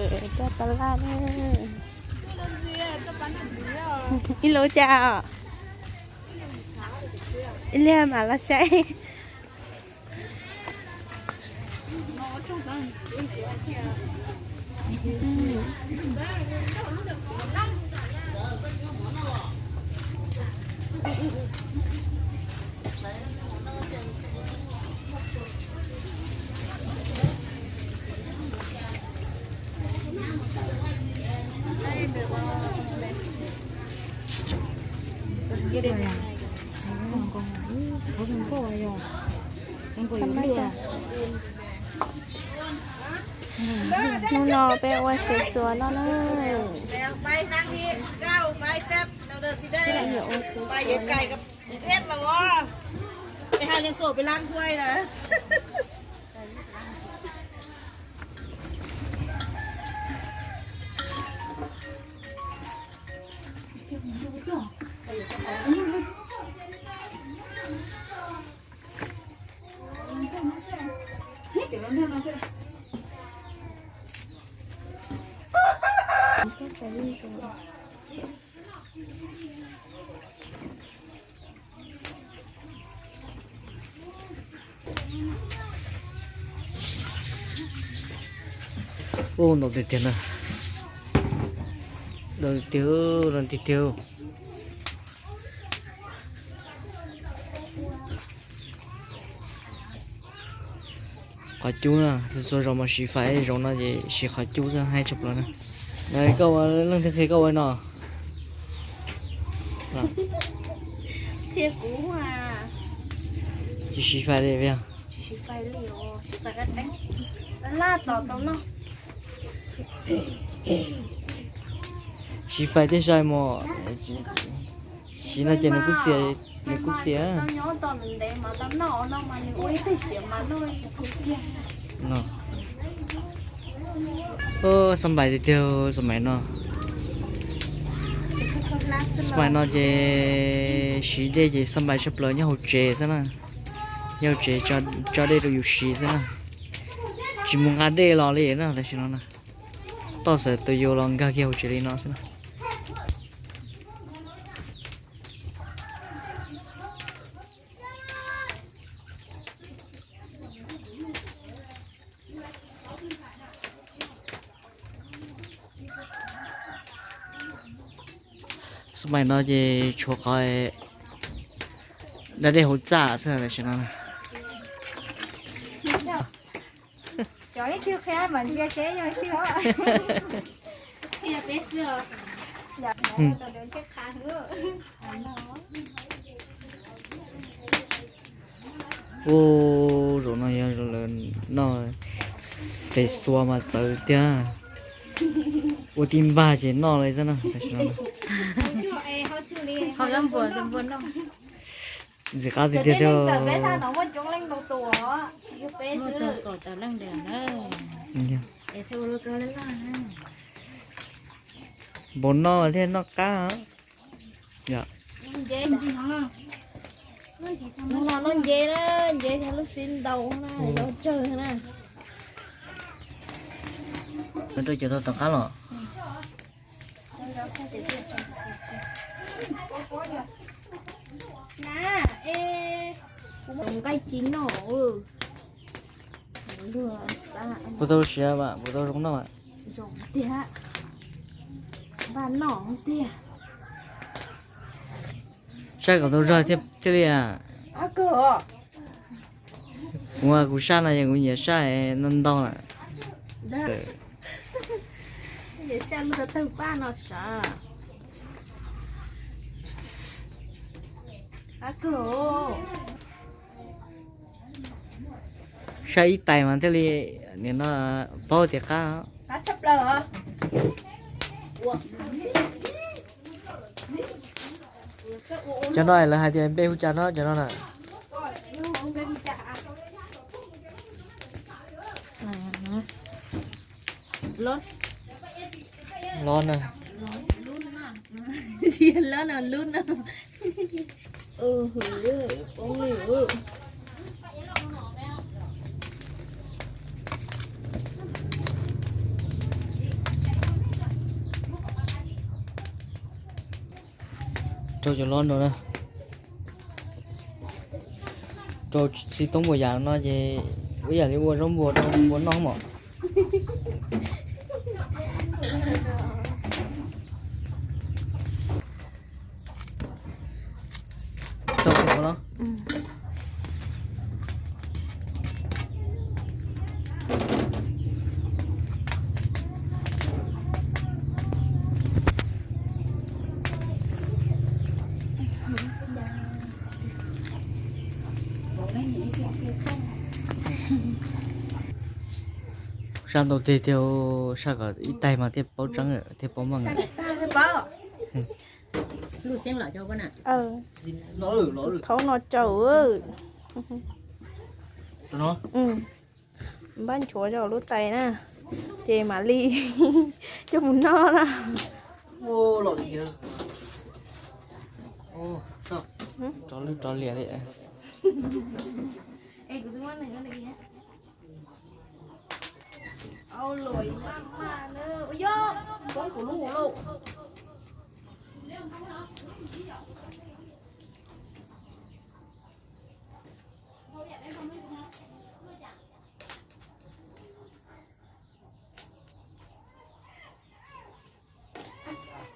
Coj tas laj na. Ib lub cas? Ib liag mam los saib. Hnub no peb ua xev xuas noj na. Peb yuav ua xev xuas. Ub, ntau tiag tiag na. Ntau tiag, ntau tiag tiag. Qhov cub na, txhua zaus mas siv fais, zaum no ces siv qhov cub xwb, haib tshaj plaws na. Koj ua leej twg qhia koj ua no? Qhia kuv. Tsis siv fais li, tsis siv fais li, laj tom tau noj. Siv fais tej zais mos, siv no ces nws kuj txias, nws kuj txias. Xab npais tiag tiag, xab npais no. Xab npais no ces siv dej ces xab npais tshaj plaws nyob hauv tsev xwb na. Nyob hauv tsev tso dej rau yus siv xwb na. Tsis mus nqa dej los li na, tam sim no na. Toj xav tus yus los nkag kiag hauv tsev li no xwb na. Xab npais no ces tshuav qhov da dej hauv txaj xwb tam sim no. Ua zaum no yog zaum lawv noj xev xuas mas txawv tiag. Ua tib npag ces noj li xwb na. Ntxim qab tiag tiag thiab. Npaum no thiaj noj qab. Noj nceb na, nceb thiab lub xib ntau na, ntau tsawg na. Rau cov tau tom qab los. Kuv nqaij tsis noj. Puas tau siav mas, puas tau zoo noj mas? Zoo tiag. Npaj noj tiag. Saib kom tau zog thiaj li. Kuv, kuv saj no yog kuv nyiam saj no ntau lawm. Nyiam saj lub tawg paj no sav. Saj ib tais mas thiaj li, nim no paub tias qab. Cov no lawv hais tias npe hu cas no cov no na? Los na. Los na, lub na. Rau cov lob no na. Rau tsis toob npua yam no ces ib yam li ua zaub npua rau npua noj mom. Rau cov lob. Sab ntau tig tiag, sab kom ib taig mas thiaj paub tseeb thiaj paub meej. Thaub no tsaus. Npaj nchuav rau lub tais na, ces mam li coj mus noj na. Rov lwj rov liam li.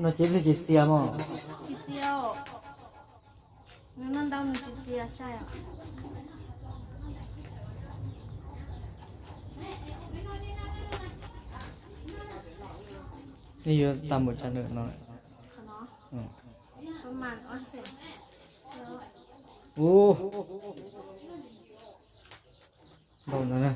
No ces peb tsis txias mog. Tsis txias. Nws noj ntau nws tsis txias sai os. Nej yuav tag npaum tsawg nws no? Ub, npaum ntawd na.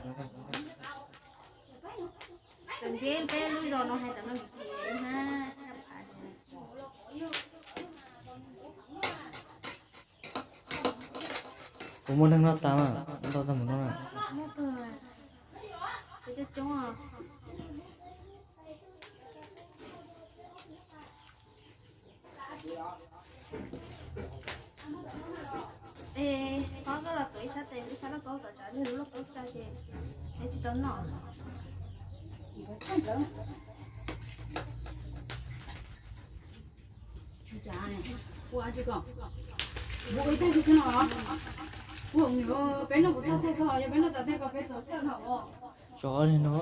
Kuv muaj neeg noj tas mas ntau tag mus no na. Es, Thov koj los tuav ib sab tes, ib sab lauj kaub kom tsam nej lub lauj kaub tsa ces es tsis tau noj. Ua ib tag xwb no, peb noj kuv tag tag koj, yog peb noj tas tag koj peb txhob txhawj no. Tso li no.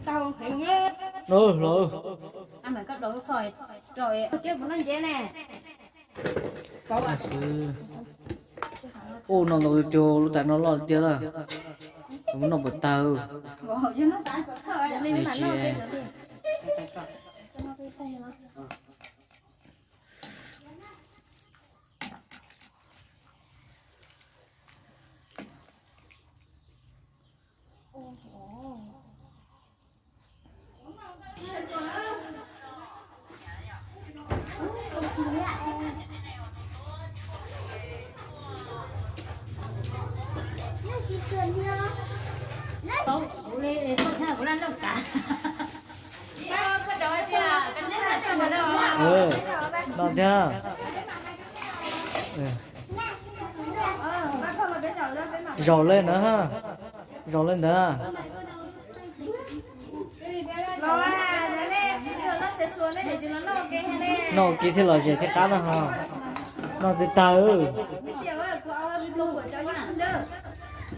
Tau heev. Koj daus lub qhov rau, kuv noj nceb ne. Ub, noj ntau tiag, lub tais no loj tiag lawm. Kuv muab noj puas tag. Tsis No thiab. Zaum li ntawd, zaum li ntawd. Noj ua ke thiaj lom zem thiaj qab na ho. Noj twb tag.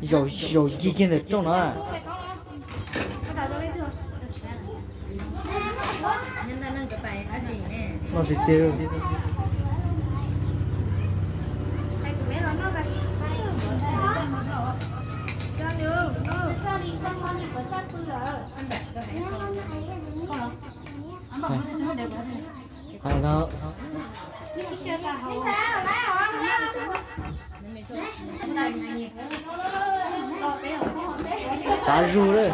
Zaum ncig kiag ntawm rooj no. Noj tiag tiag. Hais no. Txav zug lawm.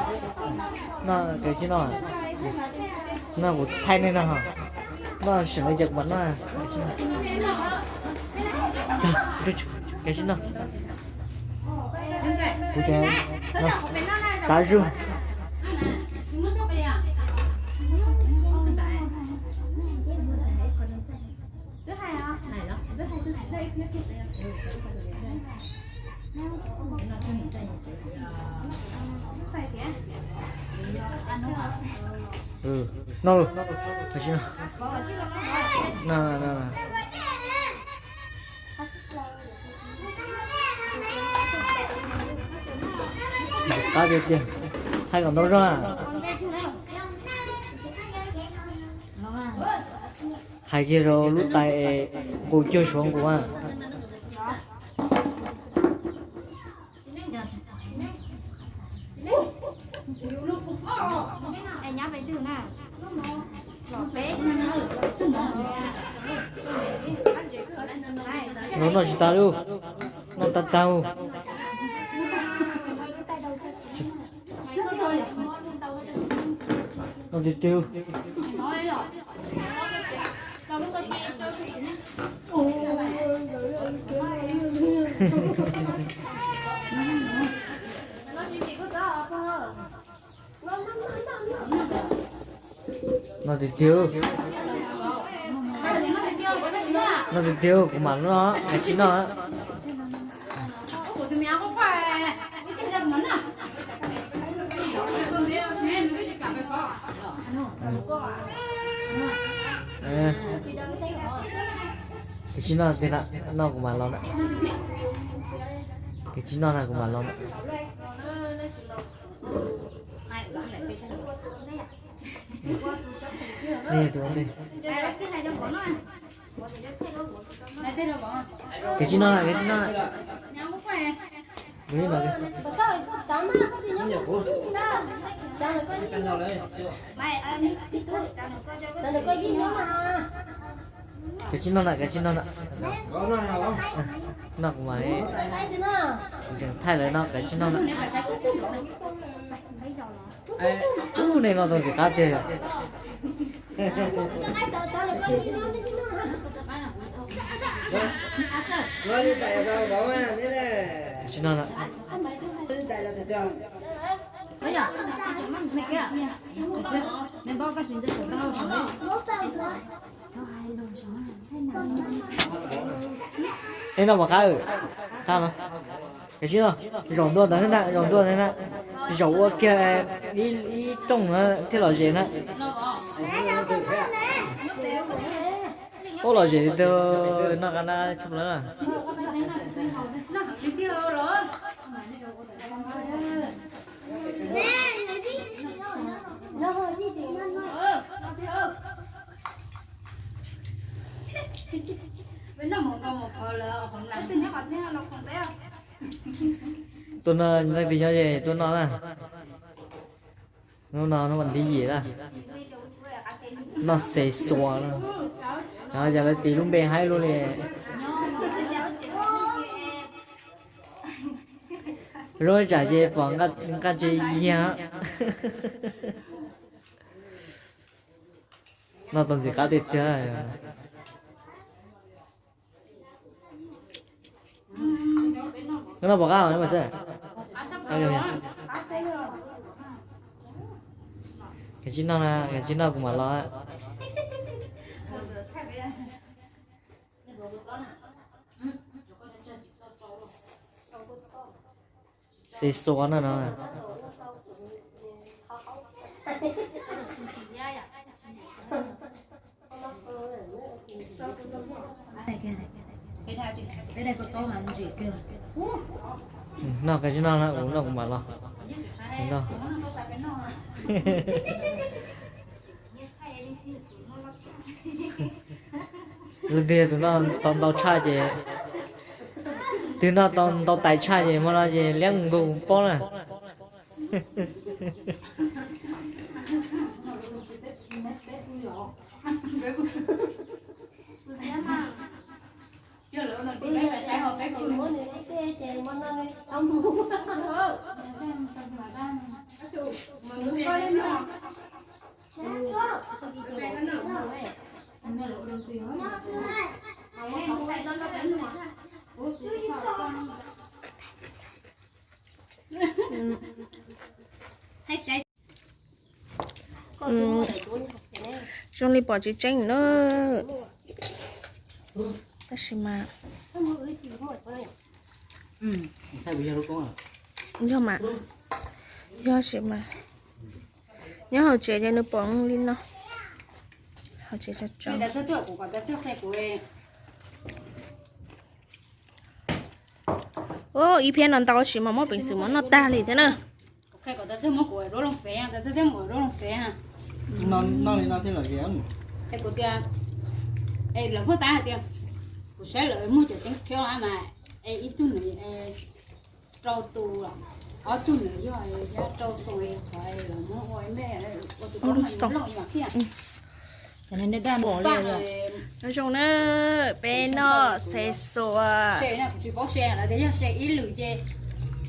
No, kav tsij noj. No kuv thaij nej no. No seem li cas kuv mam noj. Kav tsij noj. Kuv tseem txav zug. No lus, no, no, no. Qab tiag tiag, hais kom ntau zog. Hais kiag rau lub tais es nqus cuag suav nqus a. Noj tsis tas li, noj tag tag. Noj tiag tiag. Noj tiag tiag. Noj tiag tiag, kuv mam noj, koj tsis noj. Koj tsis noj tiag na, noj kuv mam los na. Koj tsis noj na, kuv mam los na. Nej tus ntej. Koj tsis noj na, koj tsis noj na. Koj tsis noj na, koj tsis noj na. Noj kuv mam, thaij lawv no, koj tsis noj na. Ub, nej noj tau ntxim qab tiag. Koj tsis noj na. Ej, noj puas qab? Qab no. Koj tsis noj, zaum ntua ntawd na, zaum ntua ntawd na. Zaum ua kiag ib rooj na thiaj lom zem na. Ub, lom zem tiag, noj qab na, tshaj plaws na. Tuaj noj, leej twg nyob ze tuaj noj na. Hnub no hnub vas thib yim na. Noj xe xuas na. Yog lawv tis lub npe haib luaj li. Zoo tsam ces pom nqaj tse yiag. Noj tau ntxim qab tiag tiag. Koj noj puas qab mas xwb? Koj tsis noj na, koj tsis noj kuv mam los. Xe xuas no no. Noj koj tsis noj na, kuv noj kuv mam los. Noj. Leej twg tus noj tau ntau tshaj ces, twg noj tau ntau tais tshaj ces hmo no ces liab nkaus paub na. Zoo li pom tsis tseeb na. Tab sis mas yog mas, yog sis mas Nyob hauv tsev ces nws pom li no. Hauv tsev tso tso. Ua ib phiab no ntau tsis mas muab peev xwm mas noj tag li thiab na. Lawv muaj tab hais tias kuv saib lawv muag cov teeb khiab mas ib tug nws rau tus, ob tug nws yog rau xoo qhov lawv muab ua ib me ua tus koob mas looj ib yam thiab. Zoo na, peb noj se xuas. Kuv tsis paub se lawv tias yog se ib lwm ces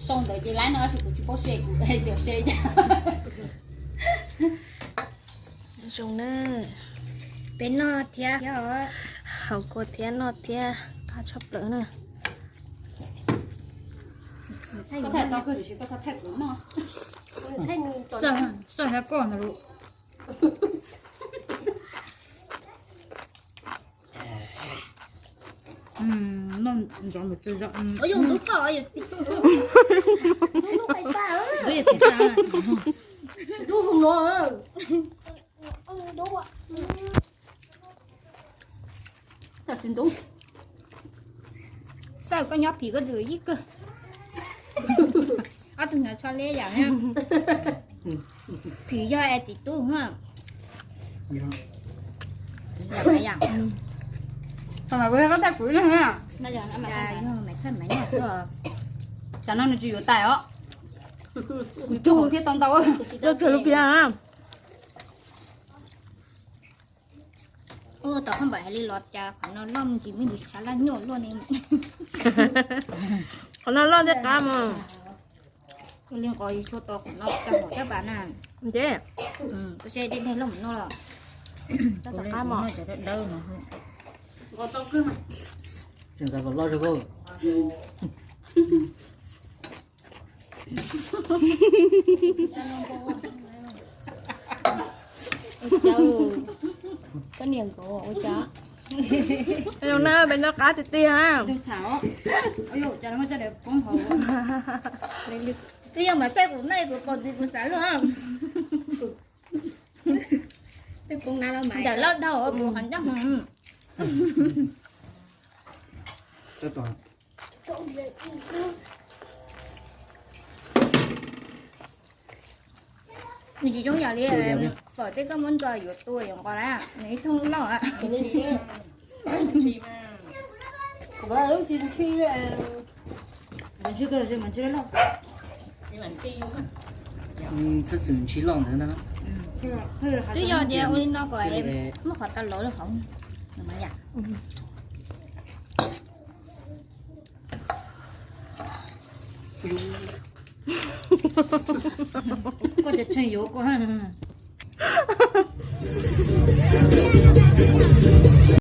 xoo ntawd ces laib no tab sis kuv tsis paub se, kuv xyov se cas. Zoo na, peb noj thiab, haus kua thiab noj thiab, qab tshaj plaws na. Noj ntxov mus tsw zom. Tsis ntub. Xav koj nyob phim koj tus yij kawg. Ob tug ntawd tsho liab yam na. Phim yog es txiv tub. Yog, yog. Thaum mas kuv yog koj thaj kuv ib leeg na. Yog mas thaj mas yog xwb. Tsam no nws tsis yuav tais os. Kuv cug thiab tau ntau. Ua tau koj npam hais li los cas qhov no loj me ntsis me ntsis tshav laj nyuaj luaj ne. Qhov no loj thiab qab mas. Ua li nqos tsis tshua tau qhov no rau hauv caj pas na. Nce. Koj saib deb deb loj mus no los. Qab mas. Nqos tau kawg mas. Tseem qab kom loj zog. Ua cas, koj niam nkaus ua cas? Zoo na, peb noj qab tiag tiag. Twb yog mas tej kuv nej kuv pom ntxiv kuv xav luaj. Ntawm loj dhau kuv qhov ncauj. Nws tsis zoo yam li fawm tej koj muab ntxuag yuav tua yuav nqos lawm, nws ib thooj loj. Txhob txwm ntshis loj ntawd na. Twb yog tias ua li no kom muab qhov tau lov rau hauv no mas yom. Koj cov tshee yuav koj.